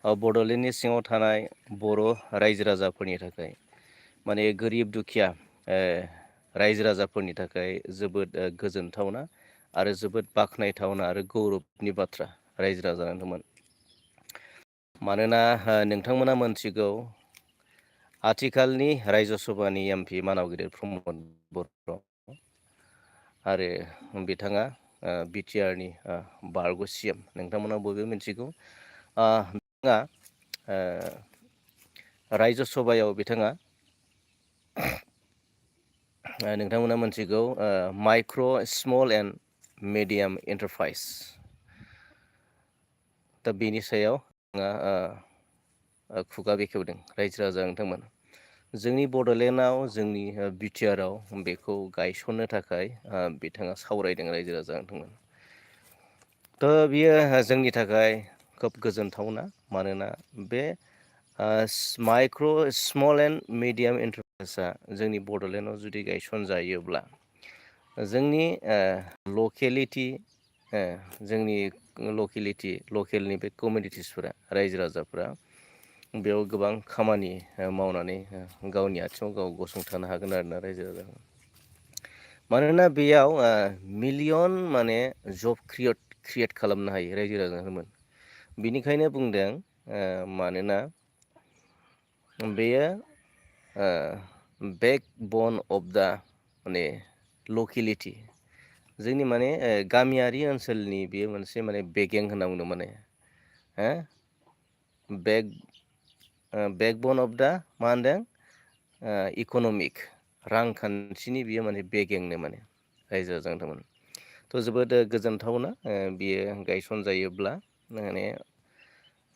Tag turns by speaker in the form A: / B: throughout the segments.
A: बड'लेण्डनि सिङाव थानाय बर' रायजो राजाफोरनि थाखाय माने गोरिब दुखिया रायजो राजाफोरनि थाखाय जोबोद गोजोनथावना आरो जोबोद बाख्नायथावना आरो गौरबनि बाथ्रा रायजो राजा नोंथांमोन। मानोना नोंथांमोना मोनथिगौ आथिखालनि रायजो सभानि एमपि मानाव गिदिर प्रमद बर' आरो बिथाङा बिटिआरनि बारग' सिएम नोंथांमोना बयबो मिथिगौ। बिथाङा रायजो सभायाव बिथाङा नोंथांमोना मोनथिगौ micro' small and medium enterprise दा बेनि सायाव खुगा बेखेवदों रायजो राजा नोंथांमोन। जोंनि बड'लेण्डआव जोंनि बिटिआरआव बेखौ गायसननो थाखाय बिथाङा सावरायदों रायजो राजा नोंथांमोन। थ' बियो जोंनि थाखाय खोब गोजोनथावना मानोना बे माइक्र' स्मल एन्ड मिडियाम एन्टारप्राइजआ जोंनि बड'लेण्डआव जुदि गायसनजायोब्ला जोंनि लकेलिटि जोंनि लकेलनि बे कमिउनिटिसफोरा रायजो राजाफ्रा बेयाव गोबां खामानि मावनानै गावनि आथिङाव गाव गसंथानो हागोन आरोना रायजो राजा। मानोना बेयाव मिलियन माने जब क्रियेट खालामनो हायो रायजो राजाफोरमोन। बिनिखायनो बुंदों मानोना बेयो बेक बन अफ दा माने लकेलिटि जोंनि माने गामियारि ओनसोलनि बेयो मोनसे माने बेगें होनना बुंदों माने बेकबन अफ दा मा होनदों इक'नमिक रांखान्थिनि बियो माने बेगेंनो माने रायजो राजा नोंथांमोन। थ' जोबोद गोजोनथावना बियो गायसनजायोब्ला माने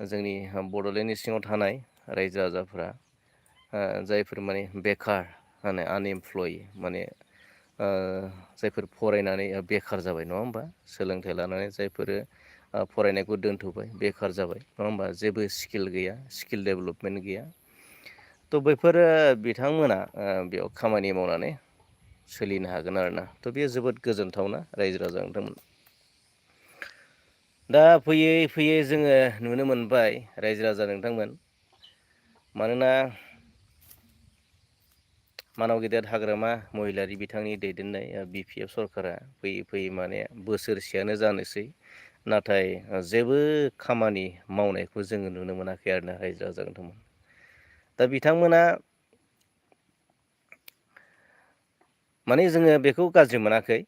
A: जोंनि बड'लेण्डनि सिङाव थानाय रायजो राजाफ्रा जायफोर माने बेखार माने आनइमप्लय माने जायफोर फरायनानै बेखार जाबाय नङा होमबा सोलोंथाइ लानानै जायफोरो फरायनायखौ दोनथ'बाय बेखार जाबाय नङा होमबा जेबो स्किल गैया स्किल डेभेलपमेन्ट गैया। थ' बैफोरो बिथांमोना बेयाव खामानि मावनानै सोलिनो हागोन आरोना। थ' बेयो जोबोद गोजोनथावना रायजो राजा नोंथांमोन। दा फैयै फैयै जोङो नुनो मोनबाय रायजो राजा नोंथांमोन मानोना मानाव गेदेर हाग्रामा महिलारि बिथांनि दैदेननाय बिपिएफ सरकारा फैयै फैयै माने बोसोरसेयानो जानोसै नाथाय जेबो खामानि मावनायखौ जोङो नुनो मोनाखै आरोना रायजो राजा नोंथांमोन। दा बिथांमोना माने जोङो बेखौ गाज्रि मोनाखै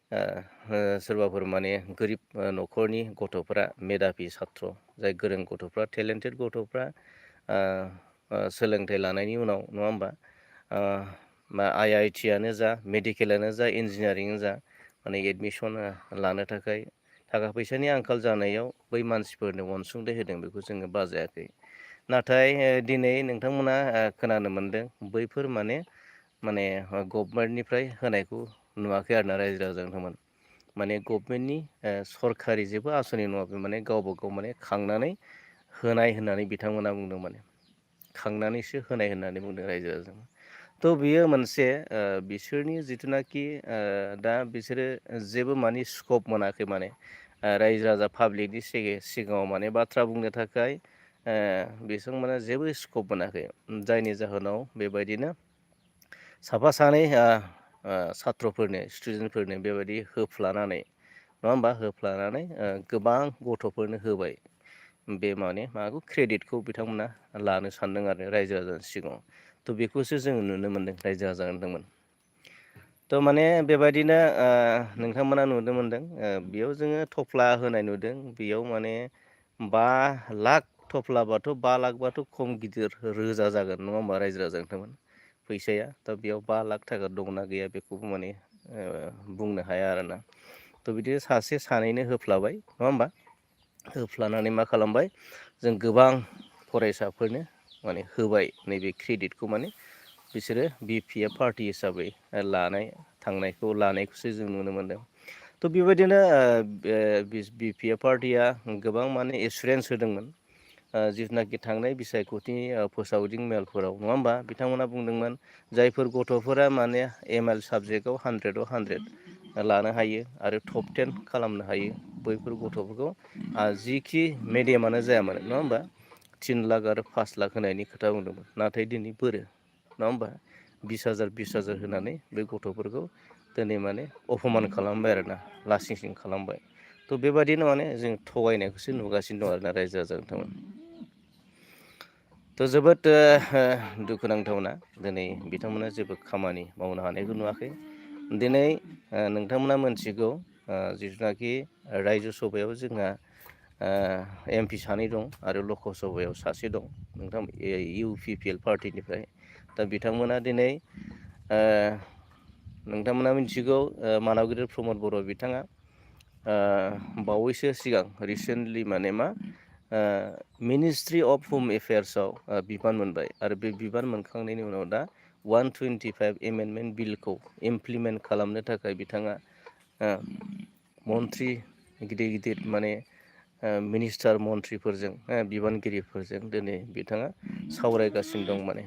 A: सोरबाफोर माने गोरिब न'खरनि गथ'फ्रा मेधाबि सात्र जाय गोरों गथ'फ्रा टेलेन्टेड गथ'फ्रा सोलोंथाइ लानायनि उनाव नङा होमबा आइ आइ टि आनो जा मेडिकेलानो जा इन्जिनियारिंआनो जा माने एडमिसन लानो थाखाय थाखा फैसानि आंखाल जानायाव बै मानसिफोरनो अनसुंथाइ होदों बेखौ जोङो बाजायाखै। नाथाय दिनै नोंथांमोना खोनानो मोनदों बैफोर माने गभमेन्टनिफ्राय होनायखौ नुवाखै आरोना रायजो राजा नोंथांमोन। माने गभमेन्टनि सरखारि जेबो आसनि नङा बे माने गावबा गाव माने खांनानै होनाय होननानै बिथांमोना बुंदों माने खांनानैसो होनाय होननानै बुंदों रायजो राजा। थ' बियो मोनसे बिसोरनि जिथुनाखि दा बिसोरो जेबो माने स्कप मोनाखै माने रायजो राजा पाब्लिकनि सिगाङाव माने बाथ्रा बुंनो थाखाय बिसोर माने जेबो स्कप मोनाखै जायनि जाहोनाव बेबायदिनो साफा सानै साथ्र'फोरनो स्टुडेन्टफोरनो बेबायदि होफ्लानानै नङा होमबा होफ्लानानै गोबां गथ'फोरनो होबाय। बे माने माबाखौ क्रेडिटखौ बिथांमोना लानो सानदों आरो रायजो राजानि सिगाङाव। थ' बेखौसो जोङो नुनो मोनदों रायजो राजा नोंथांमोन। थ' माने बेबायदिनो नोंथांमोना नुनो मोनदों बेयाव जोङो थफ्ला होनाय नुदों बेयाव माने 5 लाख थफ्लाबाथ' 5 लाखबाथ' खम गिदिर रोजा जागोन नङा होमबा रायजो राजा नोंथांमोन फैसाया दा बेयाव 5 लाख थाखा दंना गैया बेखौबो माने बुंनो हाया आरोना। थ' बिदिनो सासे सानैनो होफ्लाबाय नङा होमबा होफ्लानानै मा खालामबाय जों गोबां फरायसाफोरनो माने होबाय नैबे क्रेडिटखौ माने बिसोरो बि पि एफ पार्टि हिसाबै लानायखौसो जों नुनो मोनदों। थ' बेबायदिनो बि पि एफ पार्टिया गोबां माने एसुरेन्स होदोंमोन। जिथुनाखि थांनाय बिसायख'थिनि फोसावदिं मेलफोराव नङा होमबा बिथांमोना बुंदोंमोन जायफोर गथ'फोरा माने एम आइल साबजेक्टआव 100आव 100 लानो हायो आरो टप 10 खालामनो हायो बैफोर गथ'फोरखौ जिखि मेडियामानो जायामोन नङा होमबा 3 लाख आरो 5 लाख होनायनि खोथा बुंदोंमोन नाथाय दिनै बोरो नङा होमबा 20,000 होनानै बे गथ'फोरखौ दिनै माने अपमान खालामबाय आरोना लासिं सिं खालामबाय थ' बेबादिनो माने जों थगायनायखौसो नुगासिनो दं आरोना रायजो राजा नोंथांमोन थ' जोबोद दुखुनांथावना दिनै बिथांमोना जेबो खामानि मावनो हानायखौ नुवाखै दिनै नोंथांमोना मोनथिगौ जिथुनाखि रायजो सभायाव जोंहा एम पि सानै दं आरो लकसभायाव सासे दं नोंथां इउ पि पि एल पार्टिनिफ्राय दा बिथांमोना दिनै नोंथांमोना मिथिगौ मानाव गिदिर प्रमद बर' बिथाङा बावैसो सिगां रिसेन्टलि माने मा मिनिस्ट्रि अफ हम एफेयार्सआव बिबान मोनबाय आरो बे बिबान मोनखांनायनि उनाव दा 125 एमेन्डमेन्ट बिलखौ इमप्लिमेन्ट खालामनो थाखाय बिथाङा मन्त्रि गिदिर गिदिर माने मिनिस्टार मन्थ्रिफोरजों बिबानगिरिफोरजों दिनै बिथाङा सावरायगासिनो दं माने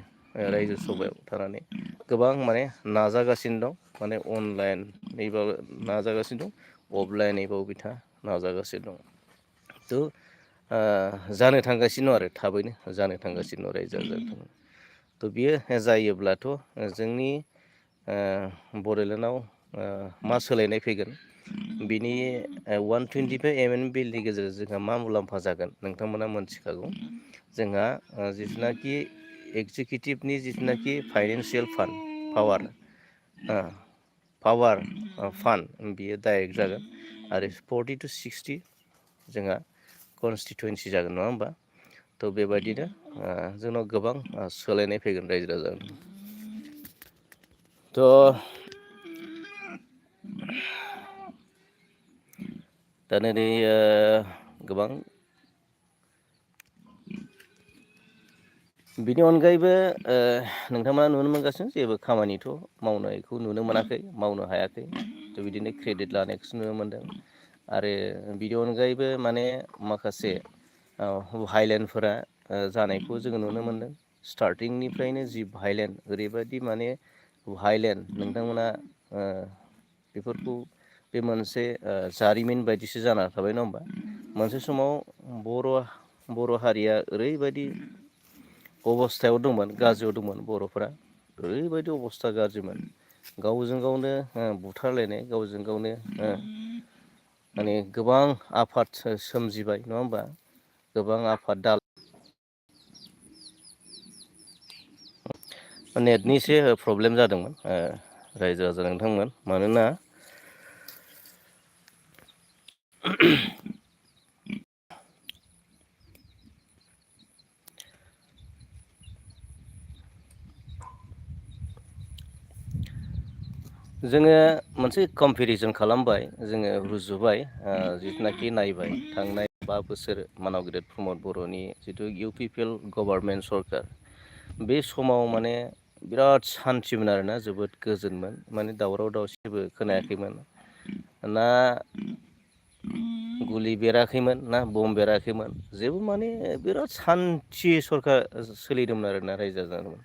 A: रायजो सभायाव थानानै गोबां माने नाजागासिनो दं माने अनलाइनैबाबो नाजागासिनो दं अफलाइनैबाबो बिथाङा नाजागासिनो दं थ' जानो थांगासिनो दं आरो थाबैनो जानो थांगासिनो दं रायजो राजाफोर थ' बियो जायोब्लाथ' जोंनि बड'लेण्डआव मा सोलायनाय फैगोन बिनि 125 एमेन्डमेन्ट बिलनि गेजेरजों जोंहा मा मुलाम्फा जागोन नोंथांमोना मोनथिखागौ जोंहा जिथुनाखि एक्जिकिउटिभनि जिथुनाखि फाइनेन्सियेल पावार फान्ड बियो डाइरेक्ट जागोन आरो 40 to 60 जोंहा कनस्टिटुवेन्सि जागोन नङा होमबा थ' बेबायदिनो जोंनाव गोबां सोलायनाय फैगोन रायजो राजा थ' दा नै गोबां बिनि अनगायैबो नोंथांमोना नुनो मोनगासिनो जेबो खामानिथ' मावनायखौ नुनो मोनाखै मावनो हायाखै थ' बिदिनो क्रेडिट लानायखौसो नुनो मोनदों आरो बिनि अनगायैबो माने माखासे हाइलेन्डफोरा जानायखौ जोङो नुनो मोनदों स्टार्टिंनिफ्रायनो जि भायलेन ओरैबायदि माने भायलेन नोंथांमोना बेफोरखौ बे मोनसे जारिमिन बायदिसो जाना थाबाय नङा होमबा मोनसे समाव बर' हारिया ओरैबायदि अबस्थायाव दंमोन गाज्रियाव दंमोन बर'फोरा ओरैबायदि अबस्था गाज्रिमोन गावजों गावनो बुथारलायनाय गावजों गावनो माने गोबां आफाद सोमजिबाय नङा होमबा गोबां आफाद नेटनि एसे प्रब्लेम जादोंमोन रायजो राजा नोंथांमोन मानोना जोङो मोनसे कम्पेरिजन खालामबाय जोङो रुजुबाय जिथुनाखि नायबाय थांनाय 5 बोसोर मानाव गेदेर प्रमद बर'नि जिथु U P P L government सरकार बे समाव माने बिराद सान्थिमोन आरोना जोबोद गोजोनमोन माने दावराव दावसिबो खोनायाखैमोन ना गुलि बेराखैमोन ना बम बेराखैमोन जेबो माने बिराद सान्थि सरकार सोलिदोंमोन आरोना रायजो जादोंमोन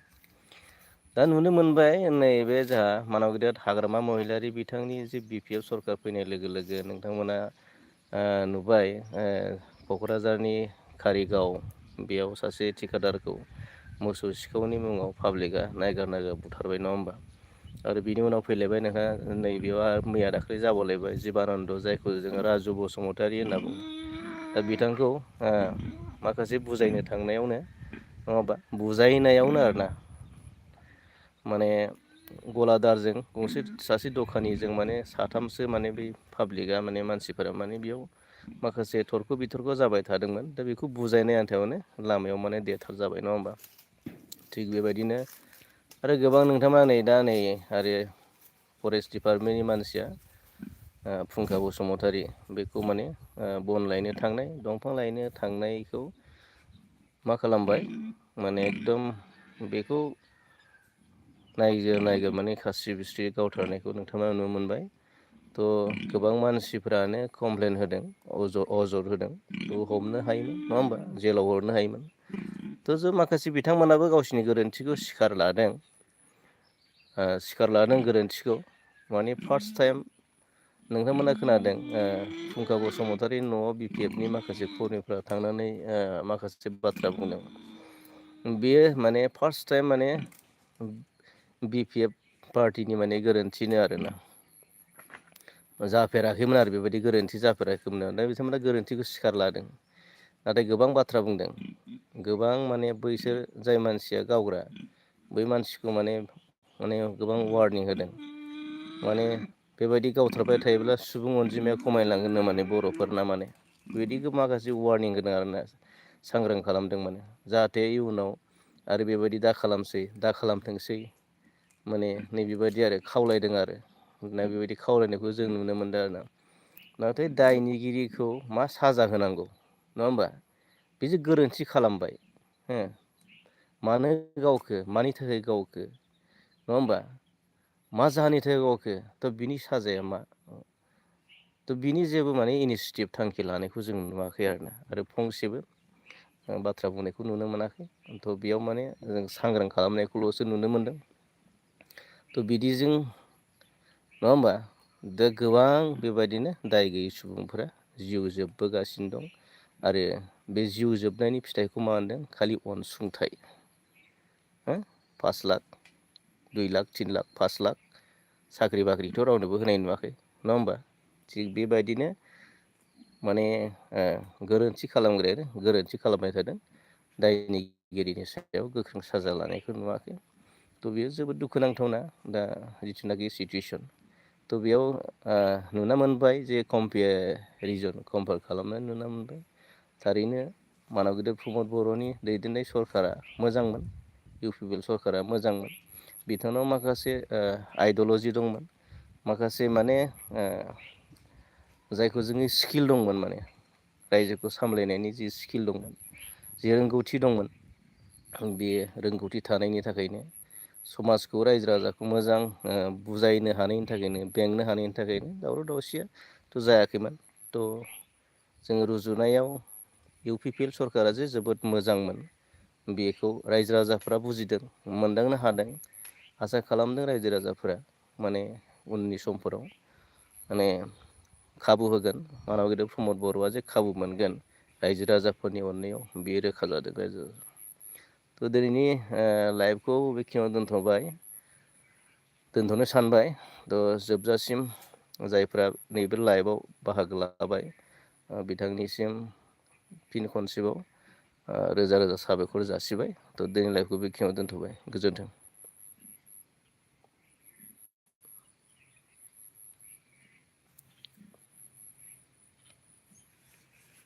A: दा नुनो मोनबाय नैबे जोंहा मानाव गेदेर हाग्रामा महिलारि बिथांनि जे बि पि एफ सरकार फैनाय लोगो लोगो नोंथांमोना नुबाय क'क्राझारनि कारिगाव बेयाव सासे थिखादारखौ मोसौ सिखावनि मुङाव पाब्लिकआ नायगार बुथारबाय नङा होमबा आरो बिनि उनाव फैलायबाय नोंहा नैबेयाव मैया दाखालि जाबावलायबाय जिबानन्द जायखौ जोङो राजु बसुमतारि होनना बुङो दा बिथांखौ माखासे बुजायनो थांनायावनो नङाबा बुजायनायावनो आरोना माने गलादारजों सासे दखानिजों माने साथामसो माने बै पाब्लिकआ माने मानसिफोरा माने बेयाव माखासे थरख' बिथरख' जाबाय थादोंमोन दा बेखौ बुजायनाय आन्थायावनो लामायाव माने देथारजाबाय नङा होमबा थिग बेबायदिनो आरो गोबां नोंथांमोना नै आरो फरेस्ट दिपार्टमेन्टनि मानसिया फुंखा बसुमतारि बेखौ माने बन लायनो थांनाय दंफां लायनो थांनायखौ मा खालामबाय माने एकदम बेखौ नायगोर माने खास्रि बिस्रि गावथारनायखौ नोंथाङा नुनो मोनबाय थ' गोबां मानसिफ्रानो कमप्लेन होदों अजद होदों थ' हमनो हायोमोन नङा होमबा जेलाव हरनो हायोमोन थ' जों माखासे बिथांमोनाबो गावसिनि गोरोन्थिखौ स्वीकार लादों गोरोन्थिखौ माने फार्स्ट टाइम नोंथांमोना खोनादों फुंखा बसुमतारिनि न'आव BPFनि माखासे कर्मिफ्रा थांनानै माखासे बाथ्रा बुंदों। बेयो माने फार्स्ट टाइम माने BPF पार्टिनि माने गोरोन्थिनो आरोना जाफेराखैमोन आरो बेबायदि गोरोन्थि जाफेराखैमोन दा बिथांमोना गोरोन्थिखौ स्वीकार लादों। नाथाय गोबां बाथ्रा बुंदों गोबां माने बैसोर जाय मानसिया गावग्रा बै मानसिखौ माने गोबां वार्निं होदों माने बेबायदि गावथारबाय थायोब्ला सुबुं अनजिमाया खमायलांगोननो माने बर'फोरना माने बिदिखौ माखासे वार्निं होदों आरोना सांग्रां खालामदों माने जाहाथे इयुनाव आरो बेबायदि दा खालामथोंसै माने नैबेबायदि आरो खावलायदों आरो दा बेबायदि खावलायनायखौ जों नुनो मोनदों आरोना नाथाय दायनिगिरिखौ मा साजा होनांगौ नङा होमबा बे जे गोरोन्थि खालामबाय हो मानो गावखो मानि थाखाय गावखो नङा होमबा मा जाहोननि थाखाय गावखो थ' बिनि साजाया मा थ' बिनि जेबो माने इनिसियेटिभ थांखि लानायखौ जों नुवाखै आरो फंसेबो बाथ्रा बुंनायखौ नुनो मोनाखै थ' बेयाव माने जों सांग्रां खालामनायखौल'सो नुनो मोनदों थ' बिदिजों नङा होमबा दा गोबां बेबायदिनो दाय गैयै सुबुंफोरा जिउ जोबबोगासिनो दं आरो बे जिउ जोबनायनि फिथाइखौ मा होनदों खालि अनसुंथाइ 5 लाख 2 लाख 3 लाख 5 लाख साख्रि बाख्रिथ' रावनोबो होनाय नुवाखै नङा होमबा थिग बेबायदिनो माने गोरोन्थि खालामग्रायानो गोरोन्थि खालामबाय थादों दायनिगिरिनि सायाव गोख्रों साजा लानायखौ नुवाखै थ' बेयो जोबोद दुखुनांथावना दा जिथुनाखि सिटुवेसन थ' बेयाव नुनो मोनबाय जे कम्पेयार खालामनानै नुनो मोनबाय थारैनो मानबगेजेर प्रमद बर'नि दैदेननाय सरकारा मोजांमोन UPPL सरकारा मोजांमोन बिथांनाव माखासे आइडिअल'जि दंमोन माखासे माने जायखौ जोङो स्किल दंमोन माने रायजोखौ सामलायनायनि जि स्किल दंमोन जि रोंगौथि दंमोन बे रोंगौथि थानायनि थाखायनो समाजखौ रायजो राजाखौ मोजां बुजायनो हानायनि थाखायनो बेंनो हानायनि थाखायनो दावराव दावसियाथ' जायाखैमोन थ' जोङो रुजुनायाव UPPL सरकारा जे जोबोद मोजांमोन बेखौ रायजो राजाफ्रा बुजिदों मोनदांनो हादों आसा खालामदों रायजो राजाफोरा माने उननि समफोराव माने खाबु होगोन मानबगेजेर प्रमद बर'आ जे खाबु मोनगोन रायजो राजाफोरनि अननायाव बेयो रोखा जादों रायजो थ' दिनैनि लाइभखौ बेखिनियाव दोनथ'नो सानबाय थ' जोबजासिम जायफ्रा नैबे लाइभआव बाहागो लाबाय बिथांनिसिम फिन खनसेबाव रोजा रोजा साबायखर जासिबाय थ' दिनै लाइभखौ बेखिनियाव दोनथ'बाय गोजोन्थों